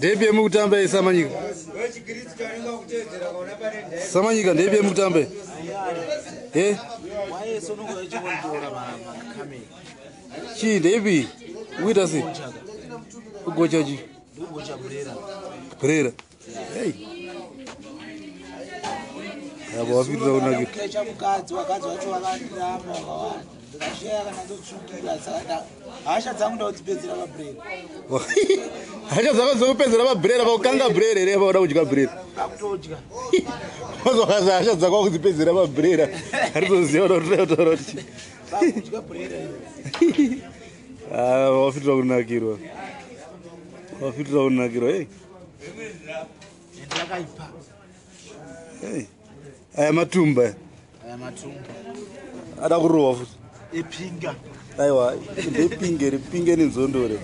Ndeipi yemukutamba iyi Samanyika? Samanyika ndeipi yemukutamba iyi? Eh? Chii ndeipi? Ukuita sei? Kugocha chii? Brera. Hey. Abo wapitira kunakira. Mukadzi wakadzi wacho vakandiramba vakawanda. Ndikashaya kana ndotsvukira saka hasha dzangu ndaudzipedzera pabrera. Hasha dzako dzokupedzera pabrera pakukanga brera here pakuda kudya brera? Pakutodya. Wazwakazi hasha dzako wakudzipedzera pabrera. Haritoziva kuti kuti. Pakudya brera. Ah, wafitira kunakirwa. Wafitira kunakirwa, hey. Ndakaipa. Hey. Aya matumba. Aya matumba. Ada kurowa futi. Epinga. Aiwa, ndepinge ripinge nenzondore.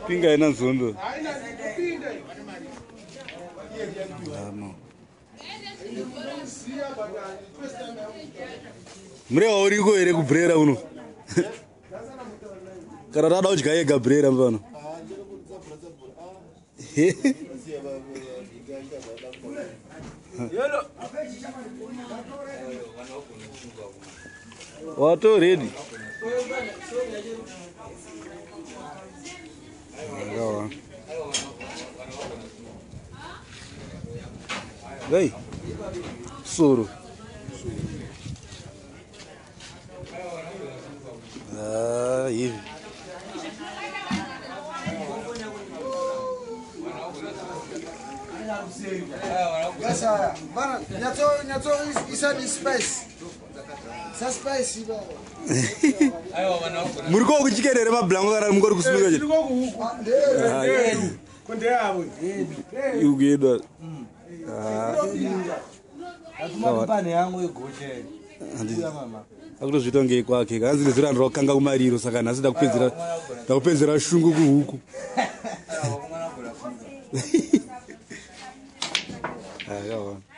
Pinga ina nzondore. Amo. Murewa uriko here kubrera uno? Kana rada kudya yega brera pano. Wato ready. Hey. Soro. Ah, hivi. Muri ko kuchikerere mablango kana mungori kusuka chete. Ugedwa. Akutozviita ngei kwake. Hanzi nezuro anhu rakukanga kumariro saka nhasi ndakupedzera shungu kuhuku. Akaona.